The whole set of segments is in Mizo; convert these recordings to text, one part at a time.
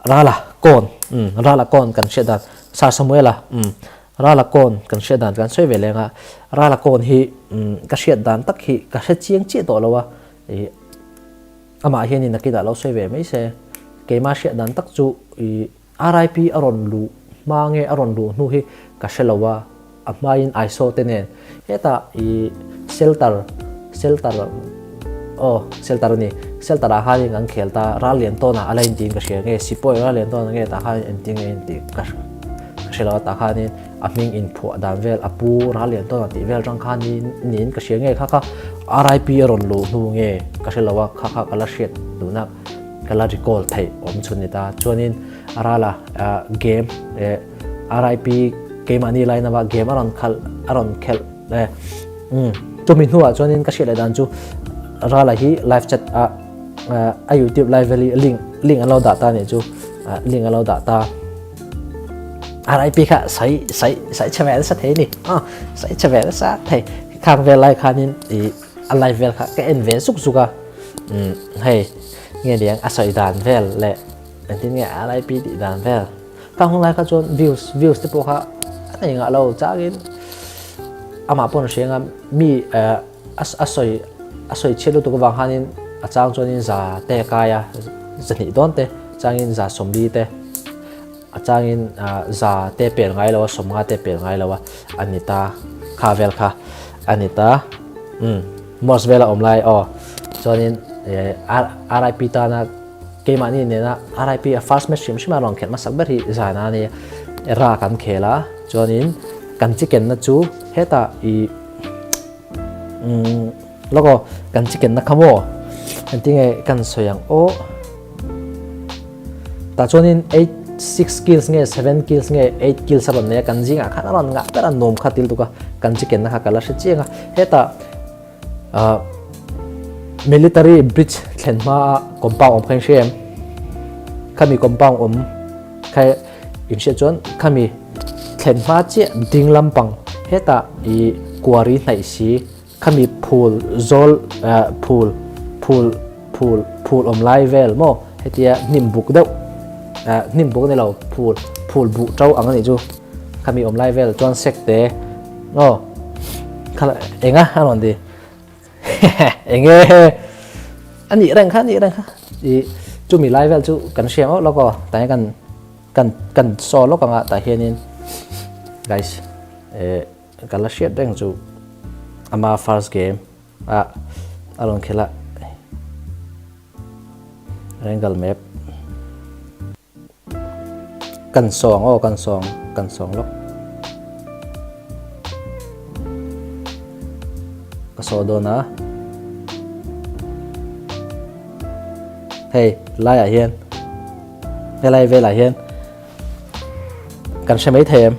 Rala kawn umm Rala kawn kan hriat dan Sir Samuela umm Rala kawn kan hriat dan kan sawi ve leng a, Rala kawn hi umm ka hriat dan tak hi ka hre chiang chiah tawh lo a, ih amah hianin nakinah lo sawi ve mai se, keimah hriat dan tak chu ih RIP a rawn luh hma nge a rawn luh hnu hi ka hre lo a, a hmain Aisaw te nen hetah ih shelter shelter aw shelter a ni shelter ah khanin kan khel ta ral lian tawn ah a la intiin ka hria nge sipawi ral lian tawn ah nge tah khan engtin nge intih ka hre lo a tah khanin a hming inphuah dan vel a pu ral lian tawn ah tih vel atang khanin niin ka hria nge kha kha RIP a rawn luh hnu nge ka hre lo a kha kha ka la hriat duhna Ka la recall theih awm chhun ni ta. Chuanin a rala game eh RIP keimahni line up ah game a rawn khalh a rawn khelh eh umm chumi hnuah chuanin ka hriat leh dan chu rala hi live chat ah a youtube live vel hi link link an lo dah ta nih chu link an lo dah ta. RIP kha sai sai sai chhe ve nasa thei ni ah sai chhe ve nasa thei khang vel lai khanin ih a live vel kha ka en ve zuk zuk a. Umm hei nge niang a sawi dan vel leh engtin nge RIP tih dan vel ka hun lai kha chuan views views te pawh kha a nei ngah lo changin amah pawh an hria anga mi eh a sawi a sawi chhiat lutuk avang khanin a chang chuanin za te a kai a zahnih dawn te changin za sawmli te a changin za te pel ngai lo a sawmnga te pel ngai lo a a ni ta kha vel kha a ni ta umm. Mosque vela awm lai aw chuanin RIP tana keimahni nena RIP a first match hrim hrim a rawn khelh hmasak ber hi zan a ni ra kan khel a chuanin kan chicken na chu hetah ih umm lawk aw kan chicken na kha maw engtinge kan sawi ang aw tah chuanin eight six kills nge seven kills nge eight kills a rawn nei a kan zingah khan a rawn ngah ber a nuam kha til tuk a kan chicken na kha ka la hre chiang a hetah ah military bridge thlen hma a compound awm kha in hria em khami compound awm kha in hriat chuan khami thlen hma chiah ding lampang hetah ih kuari hnaih si Khami phul zawl eh phul phul phul phul awm lai vel maw hetia hnim buk deuh eh hnim buk a ni lo phul phul buh to ang a nih chu khami awm lai vel chuan sek te aw kha eng a a rawn ti eng e a nih reng kha a nih reng kha ih chumi lai vel chu kan hria ngawt lawk aw tah hian kan kan kan saw lawk ang a tah hianin guys eh. Ka la hriat reng chu ama first game ah a rawn khelh a Erangel map kan sawng aw kan sawng kan sawng lawk ka saw dawn a hei laiah hian helai velah hian Kan hre mai thei em?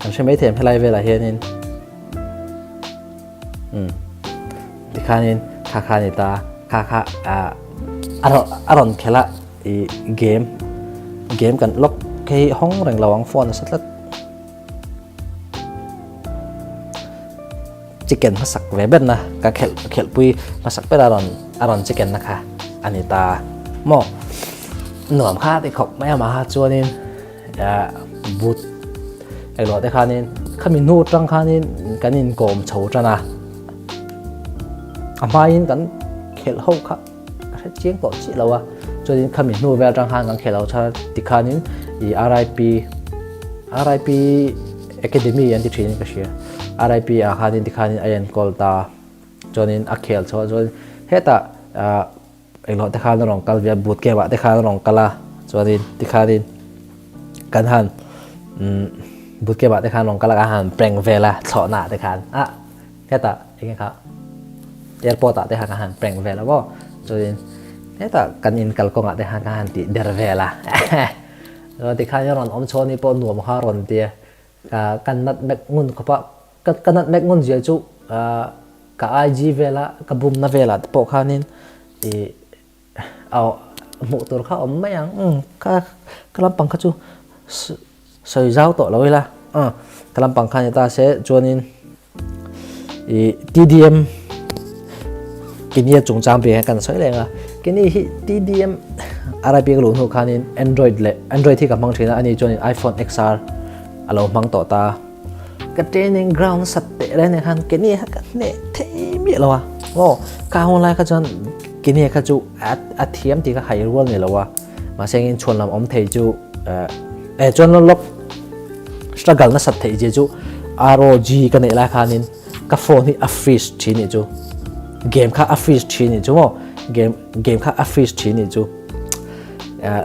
Kan hre mai thei em helai velah hianin um tikhanin kha kha ni ta kha kha ah a rawn a rawn khelh a ih game game kan lock khi hawng reng lo ang phone nasa tlat chicken hmasak ve ber na ka khelh khelh pui hmasak ber a rawn a rawn chicken na kha a ni ta maw nuam kha ti khawp mai a maha chuanin ah but englo te khanin khami hnu atang khanin kan inkawm chho tan a a hmain kan khelh ho kha ka hre chiang tawh chiah lo a chuanin khami hnu vel atang khan kan khelh ho chhan tikhanin ih RIP RIP Academy an ti thin in ka hria. RIP ah khanin tikhanin a enkawl ta. Chuanin a khel chhuah chuan hetah ah englo te khan a rawn kal ve a, boot camp ah te khan a rawn kal a. Chuanin tikhanin kan han umm boot camp ah te khan a rawn kal a, kan han prank vel a thlawhna ah te khan ah hetah enge kha airport ah te khan kan han prank vel a maw. Chuanin hetah kan in kalkawng ah te khan kan han tih der vel a. Tikhan i rawn awm chhuah ni pawh nuam kha rawn ti a, ka nutmeg ngun khawp a, ka nutmeg ngun zia chu ka IG vela ka bumna velah te pawh khanin ih hmuh tur kha awm mai ang, umm ka lampang kha chu sawi zau tawh lo ila, ka lampang kha ni ta se chuanin ih TDM Kenya chungchang bik hian kan sawi leng a, Kenya hi TDM. RIP ka luh hnu khanin Android leh Android hi ka hmang thin a, ani chuanin iPhone XR a lo hmang tawh ta. Ka training ground sat teh reng nen khan Kenny kha ka hneh thei miah lo a, aw ka hun lai kha chuan Kenny kha chu a thiam tih ka hai rual ni lo a, mahse engin chhuan lam awm thei chu eh chuan lawk struggle nasat theih zia chu ROG ka neih lai khanin ka phone hi a freeze thin nih chu game kha a freeze thin nih chu maw game game kha a freeze thin nih chu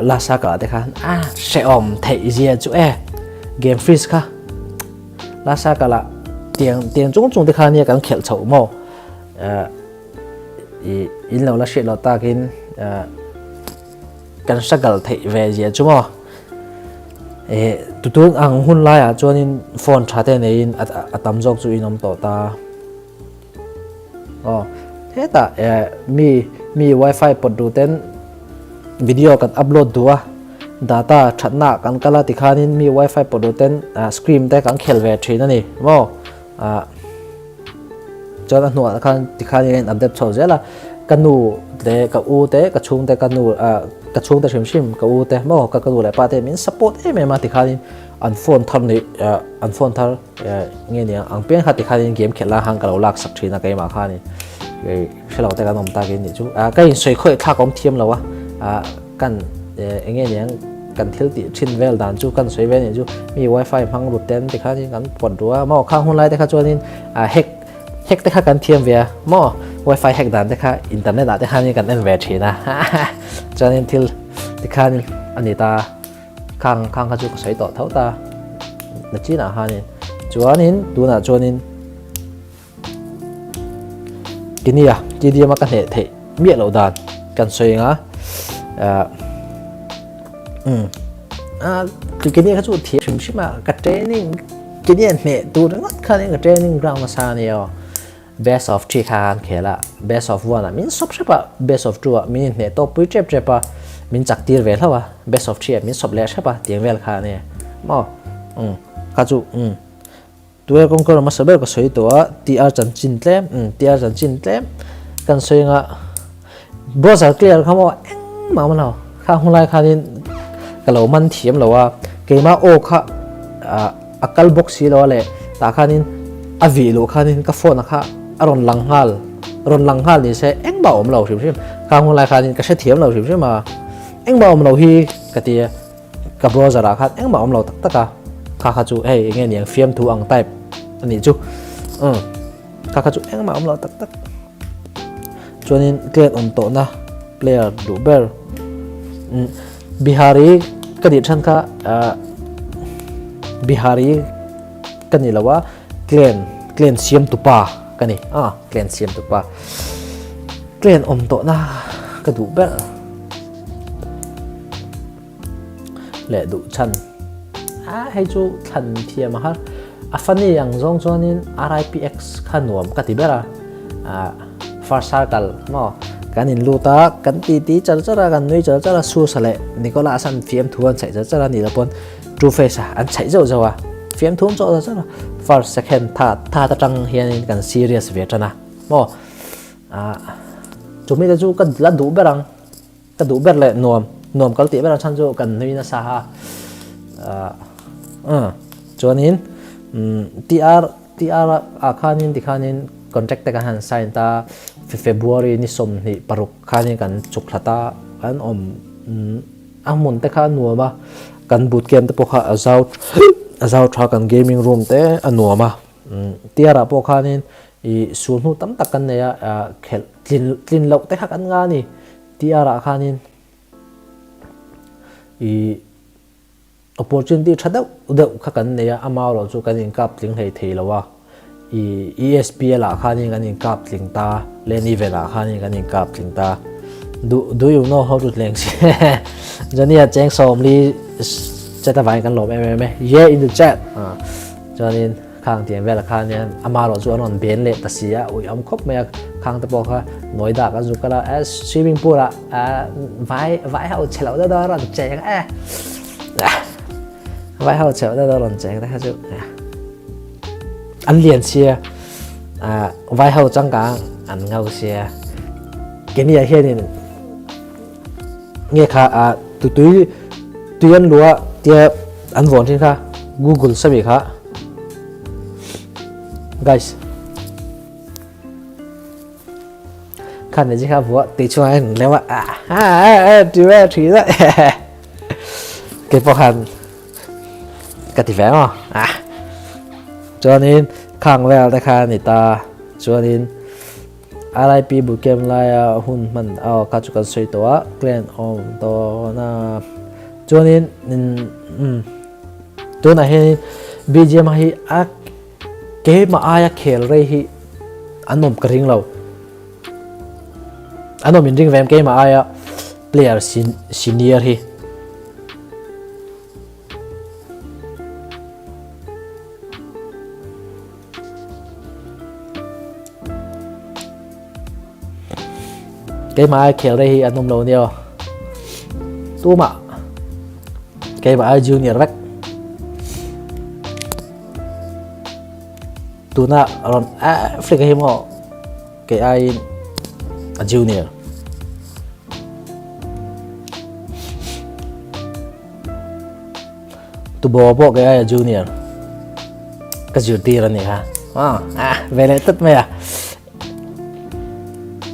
last a ka te khan a hrehawm theih zia chu e game freeze kha last a kala tiang tiang chung chung te kha nia kan khelh chho maw i in lo la hriat lo takin Kan struggle theih ve zia chu maw? Eh, tutun ang hun laiah chuanin phone tha te neiin a tam zawk chu in awm tawh ta. Aw, hetah eh mi mi wifi pawt duh ten video kan upload duh a, data thatna kan kal a tikhanin mi wifi pawt duh ten screen te kan khel ve thin a ni maw? Ah. Chuan a hnuah khan tikhan in update chho zel a, ka nu te ka u te ka chhungte ka nu ah ka chhungte hrim hrim ka u te maw ka nu leh pa te min support em em a tikhanin an phone thar nih ah an phone thar eh nge ni ang ang piang kha tikhanin game khelh lai khan ka lo lak sak thin a keimah khanin eh hrelo te kan awm tak in nih chu ah ka insawi khawih thlak a awm thiam lo a ah Kan eng nge niang kan thil tih thin vel dan chu kan sawi ve nih chu mi wifi hmang rut ten ti khan kan pawt duh a maw khang hun lai te kha chuanin hack hack te kha kan thiam ve a maw wifi hack dan te kha internet ah te khanin kan en ve thin a chuanin thil ti khanin a ni ta khang khang kha chu ka sawi tawh tho ta nachinah khanin chuanin tunah chuanin Tinia, TDM a ka hneh theih miah loh dan kan sawi ang a. Um, Tinia kha chu thiam hrim hrim a, ka training Tinia hneh tur ringawt khan ka training ground nasa a nia aw. Best of 3 kha kan khel a, best of 1 ah min sawp hrep a, best of 2 ah min inhneh tawp pui tep tep a, min chak tir ve hlauh a, best of 3 ah min sawp leh hrep a, tiang vel kha a nia. Maw? Um, kha chu um. Tuer kawngka ram hmasa ber ka sawi tawh a, TR chanchin tlem, umm TR chanchin tlem kan sawi anga browser clear kha maw engmah awm lo, khang hun lai khanin ka lo man thiam lo a, keimah aw kha ah a kal bawk si lo a leh tah khanin a vih luh khanin ka phone a kha a rawn lang nghal, rawn lang nghal ni se engmah awm lo hrim hrim, khang hun lai khanin ka hrethiam lo hrim hrim a, engmah awm lo hi ka ti a. Ka browser ah khan engmah awm lo tak tak a, kha kha chu hei enge niang fiamthu ang type a nih chu umm kha kha chu engmah awm lo tak tak chuanin clan awm tawhna player duh ber umm Bihari ka nih than kha ah Bihari ka ni lo a clan clan siam tupa ka ni a clan siam tupa clan awm tawhna ka duh ber. Leh duh chhan a hei chu thlan thiam a har a funny ang zawng chuanin RIPX kha nuam ka ti ber a ah first circle maw kan in lut a kan ti ti char char a kan nui char char a Susa leh Nicholas an fiamthu an chhaih char char a nih loh pawn Two Face a an chhaih zeuh zeuh a fiamthu an chawh char char a first second third third atang hianin kan serious ve tan a maw ah chumi te chu ka la duh ber ang. Ka duh ber leh nuam, nuam kal tih ber a chhan chu kan nui nasa a. Ahh chuanin TR TR ah khanin tikhanin contract te kan han sign ta February ni 26 khanin kan chuk thla ta kan awm a hmun te kha a nuam a kan boot camp te pawh kha a zau a zau tha kan gaming room te a nuam a TR ah pawh khanin Ih sul hnu tam tak kan nei a, khelh tlin tlin loh te kha kan nga a ni. TR ah khanin ih opportunity tha deuh deuh kha kan nei a, ama erawh chu kan inkap tling hlei thei lo a. Ih ESPL ah khanin kan inkap tling ta, Lane Event ah khanin kan inkap tling ta. Do do you know how to tleng si Johnny-a cheng sawmli chat avangin kan lawm em em e. Yeah in the chat. Chuanin. Khang tiang velah khan hian ama erawh chu an rawn ben leh ta si a, ui awm khawp mai a, khang te pawh kha nawi dak a zuk a la, swimming pool ah vai vai ho chhe loh deuh deuh a rawn cheng e, vai ho chhe loh deuh deuh a rawn cheng te kha chu an lian sia, vai ho changkang an ngau sia, Kenya hianin. Nge kha ah tu tui tui an luh a tia an vawn thin kha google sami kha guys khan ne ji kha vua tui chungah hian an lem a ah ti ve thi zet keipawh khan ka ti ve maw ah chuanin khang vel te kha a ni ta chuanin. RIP Bootcamp laia hun hman aw kha chu kan sawi tawh a, clan awm dawn a. Chuanin umm tunah hianin BGM hi a keimah aia khel rei hi an awm ka ring lo. An awm inring ve em keimah aia player senior hi. Keimah ai khel rei hi an awm lo nia aw. Tumah keimah ai junior vek. Tuna rawn Africa hi maw kei aiin a junior. Tubo pawh kei aia junior ka zirtir a ni kha ah ve leh tlat mai a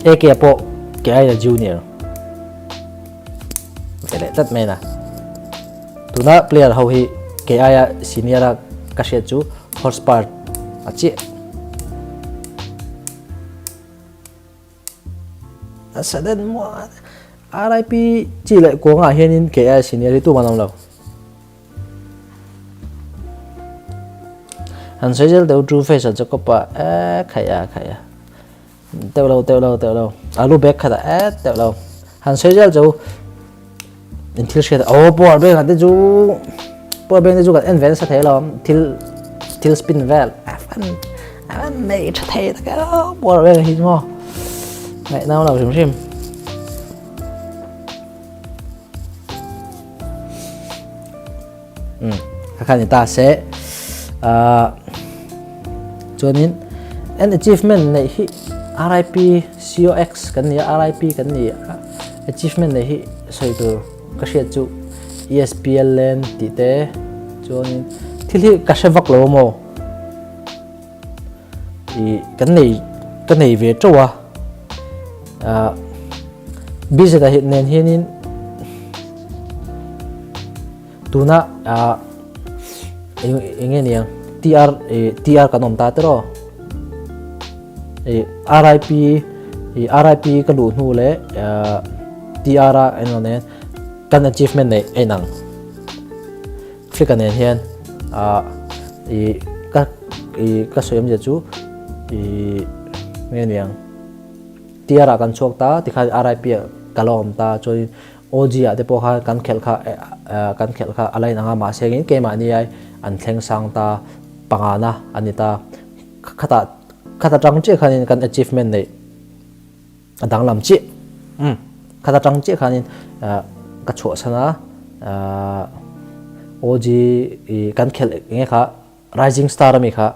AK pawh kei aia junior ve leh tlat mai na tuna player ho hi kei aia senior a ka hriat chu horse part a chiah. A sudden maw RIP chi leh kuangah hianin kei senior hi tumah an awm lo. Han sawi zel deuh True Face a Jacob a eh khaih a khaih a teuh lo teuh lo teuh lo alu bag khat a eh teuh lo han sawi zel chu in thil hriat aw power bank ah te chu power bank te chu kan en ve nasa thei alawm thil thil spin vel a van a van nei tha thei tak e power bank hi chu maw ngaihnam lo hrim hrim. Um kha kha ni ta se ah chuanin an achievement neih hi RIP COX kan ni a RIP kan ni a achievement neih hi sawi tur ka hriat chu ESPL len tih te chuanin thil hi ka hre vak lo maw ih kan nei ka nei ve teuh a ah BZ ah nen hianin Tuna ah eng eng nge niang TR ih TR kan awm ta tiraw ih RIP ih RIP ka luh hnu leh ah TR a eng lo nen kan achievement neih a inang Flickr nen hian ah ih ka ih ka sawi awmzia chu ih nge niang TR ah kan chhuak ta tikhan RIP ah ka la awm ta chuanin OG ah te pawh kha kan khelh kha kan khelh kha a la inang a mahse engin keimahni ai an thleng sang ta pangana a ni ta khatah khat atang chiah khanin kan achievement neih a danglam chiah umm khat atang chiah khanin ka chhuahsan a OG ih kan khelh enge kha rising star ami kha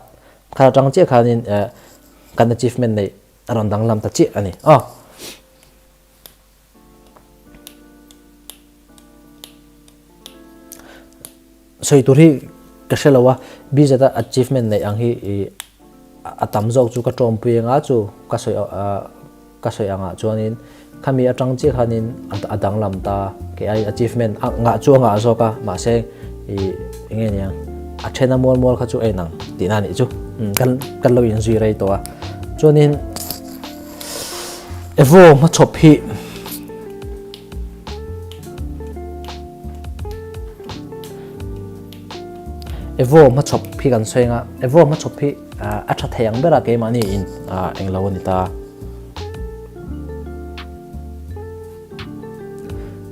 khat atang chiah khanin kan achievement neih a rawn danglam ta chiah a ni aw. Sawi tur hi ka hre lo a, BZ a achievement neih ang hi ih a tam zawk chu ka tawmpui anga chu ka sawi ka sawi angah chuanin khami atang chiah khanin a danglam ta kei ai achievement a ngah chu a ngah zawk a mahse ih eng nge niang a then a mual mual kha chu a inang tihna a nih chu kan kan lo inzui rei tawh a chuanin. Evo hmachhawp hi Evo hmachhawp hi kan sawi anga Evo hmachhawp hi a tha thei ang ber a keimahni in englo a ni ta.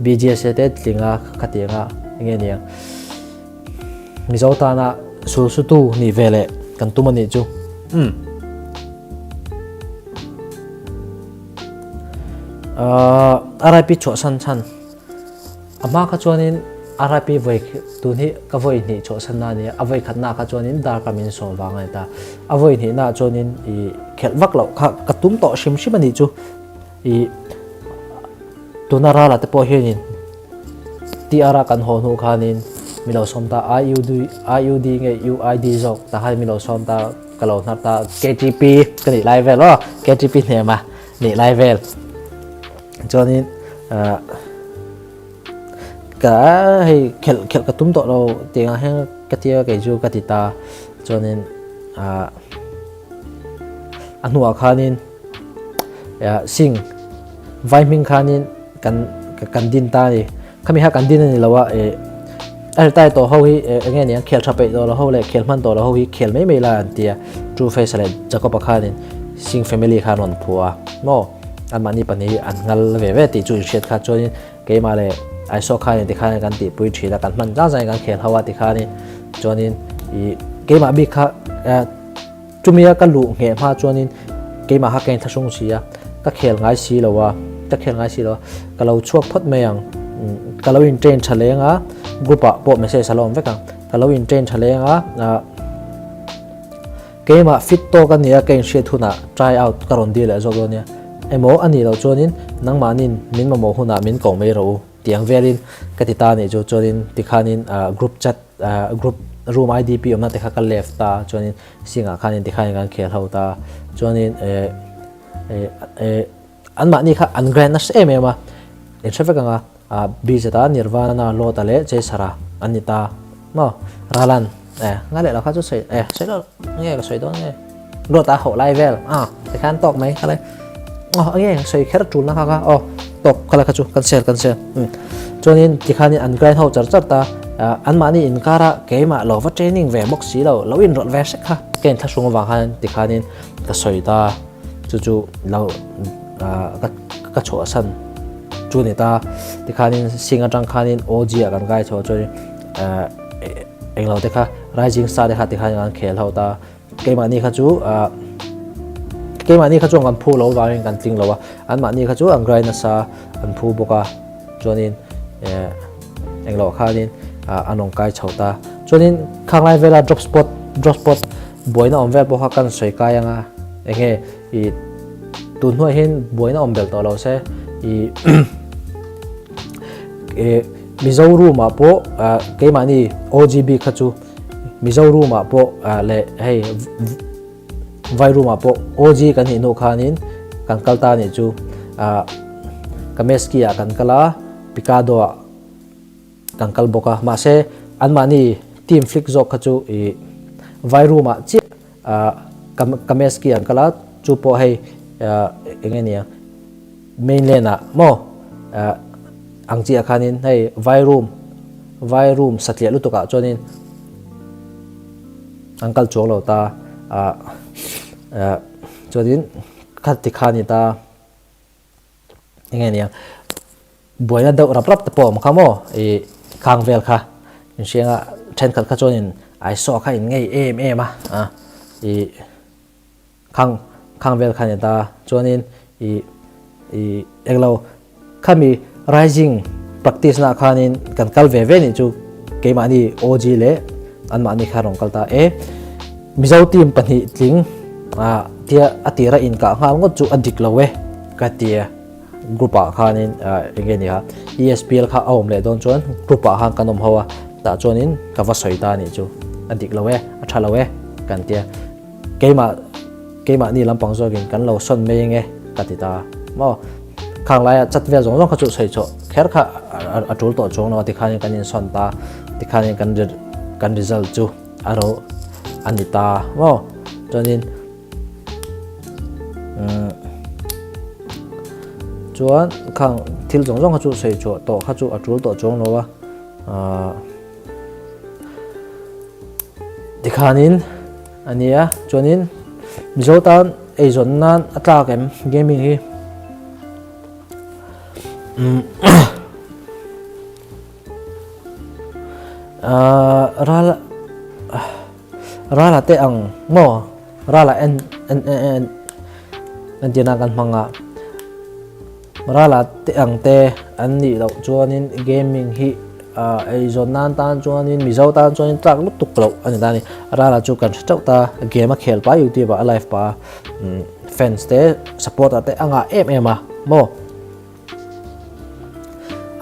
BGSA te tlinga khatianga enge niang Mizo tana sulsutu nih ve leh kan tum a nih chu. Umm. Ahh RIP chhuahsan chhan a hma kha chuanin RIP vawi tun hi ka vawi hnih chhuahsan na a ni a, a vawi khatna kha chuanin dar ka min sawm vang a ni ta. A vawi hnihna ah chuanin ih khelh vak loh kha ka tum tawh hrim hrim a nih chu. Ih tuna rala te pawh hianin. TR a kan haw hnu khanin mi lo sawm ta IUD IUD nge UID zawk tah khan mi lo sawm ta ka lo hnar ta KTP ka nih lai vel aw KTP hnema nih lai vel chuanin ah ka hei khelh khelh ka tum tawh lo tih ang hian ka tia kei chu ka ti ta chuanin ah a hnuah khanin Singh vai hming khanin kan kan din ta a ni. Khami kha kan din a ni lo a, eh a retire tawh ho hi eng nge niang khel tha peih tawh lo ho leh khel hman tawh lo ho hi khel mai mai lai an ti a. True Face leh Jacob-a khanin Singh family kha an rawn phuah a maw? Anmahni pahnih hi an ngal ve ve tih chu inhriat kha chuanin keimah leh Aisawh khanin tikhanin kan tihpui thin a, kan hman zang zangin kan khel ho a tikhanin chuanin ih keimah bik kha Chumia ka luh ngheh hma chuanin keimah kha ka inthlahrung si a, ka khel ngai si lo a, ka khel ngai si lo a, ka lo chhuak phawt mai ang, ka lo in train tha leng a, group ah pawh message a lo awm vek ang, ka lo in train tha leng a, keimah fit tawk a nia ka inhriat hunah try out ka rawn dil leh zawk dawn nia, emaw a nih loh chuanin nangmahnin min mamawh hunah min ko mai rawh u tih ang velin ka ti ta a nih chu, chuanin tikhanin group chat group room IDP awmna te kha ka left ta chuanin Singah khanin tikhain kan khel ho ta chuanin eh eh eh anmahni kha an grand nasa em em a in hre vek ang a BZ a Nirvana Lota leh Chaser-a an ni ta maw Ralan eh ngai leh lo kha chu sawi eh sawi lo nge ka sawi dawn nge Lota a hauh lai vel a tikhan tawk mai kha lai aw nge sawi kher tulna kha kha aw tawk kha lai kha chu kan sel kan sel Chuanin tikhanin an grind ho char char ta, anmahni inkara keimah lo va training ve bawk si lo, lo inrawlh ve hrek kha ka inthlahrung avang khan tikhanin ka sawi ta, chu chu lo ka chhuahsan chu ni ta, tikhanin sing atang khanin OG ah kan kai chho chuanin englo te kha Rising Star te kha tikhanin kan khel ho ta. Keimahni kha chu keimahni kha chuan kan phu lo vangin kan tling lo a, anmahni kha chu an grind nasa an phu bawk a, chuanin engloh khanin an rawn kai chho ta. Chuanin khang lai vela drop spot drop spot buaina awm vel pawh kha kan sawi kai ang a, enge ih tun hnuaiah hian buaina awm belh tawh lo se ih Mizo room ah pawh keimahni OGB kha chu Mizo room ah pawh leh hei vai room ah pawh OG kan nih hnu khanin kan kal ta nih chu Kameski ah kan kal a Picado ah kan kal bawk a mahse anmahni team flick zawk kha chu ih vai room ah chiah Kameski an kal a chu pawh hei eng nge nia Mainland ah maw ang chiah khanin hei vai room vai room satliah lutuk ah chuanin an kal chuang lo ta ah chuanin kha ti kha ni ta enge nia buaina deuh rap rap te pawh a awm kha maw ih khang vel kha inhriang a thenkhat kha chuanin Aisaw kha in ngei em em a ih. Khang khang vel kha ni ta chuanin ih ih englo khami rising practice na khanin kan kal ve ve nih chu keimahni OG leh anmahni kha rawn kal ta e Mizo team pahnih tling ah tia a tira inkah nghal ngawt chu a dik lo e ka tia group ah khanin eng nge ni kha ESPL kha a awm leh dawn chuan group ah khan kan awm ho a tah chuanin ka va sawi ta nih chu a dik lo e a tha lo e kan tia. Keimah, keimahni lampang zawkin kan lo sawn mai eng e ka ti ta maw. Khang laia chat vel zawng zawng kha chu sawi chhuah kher kha a tul tawh chuang lo a tikhanin kan insawn ta, tikhanin kan kan result chu a ro a ni ta maw. Chuanin umm chuan khang thil zawng zawng kha chu sawi chhuah tawh kha chu a tul tawh chuang lo a ahh. Tikhanin a nia chuanin Mizo tan eizawn nan a tlak em gaming hi ahh ral rala te ang maw rala en en en entirna kan hmang a. Rala te ang te an nih loh chuanin gaming hi eizawn nan tan chuanin Mizo tan chuanin tlak lutuk loh a ni ta a ni. Rala chu kan hre teuh ta, game a khel pah youtube ah a live pah a, fans te supporter te a ngah em em a maw?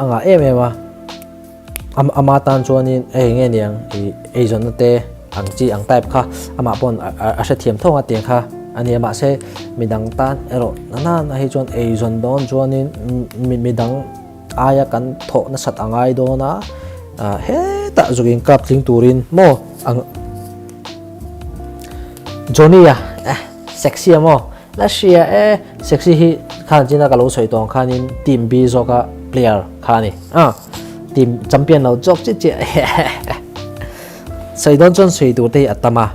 A ngah em em a. Ama tan chuanin hei nge niang ih eizawnna te ang chi ang type kha amah pawn a hrethiam tho ang a tiang kha a nia mahse midang tan erawh nana hi chuan eizawn dawn chuanin midang aia kan thawh nasat a ngai dawn a hetah zuk in kap tling turin maw ang Johnny a eh sexy a maw la hria e sexy hi khan china ka lo sawi tawng khanin team B zawka player kha a ni a team champion lo zawk chiah chiah sawi dawn chuan sawi tur te hi a tam a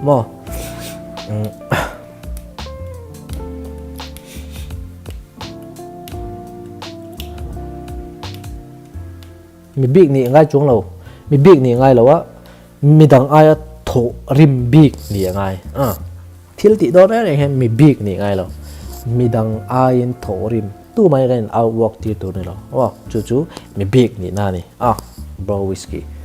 maw Mi bik nih ngai chuang lo, mi bik nih ngai lo a, midang aia thawh rim bik nih a ngai. A, thil tih dawn reng reng hian mi bik nih ngai lo, midang aiin thawh rim tu mai kan in outwork tir tur ni lo. Aw, chu chu mi bik nihna a ni. A, bro whiskey.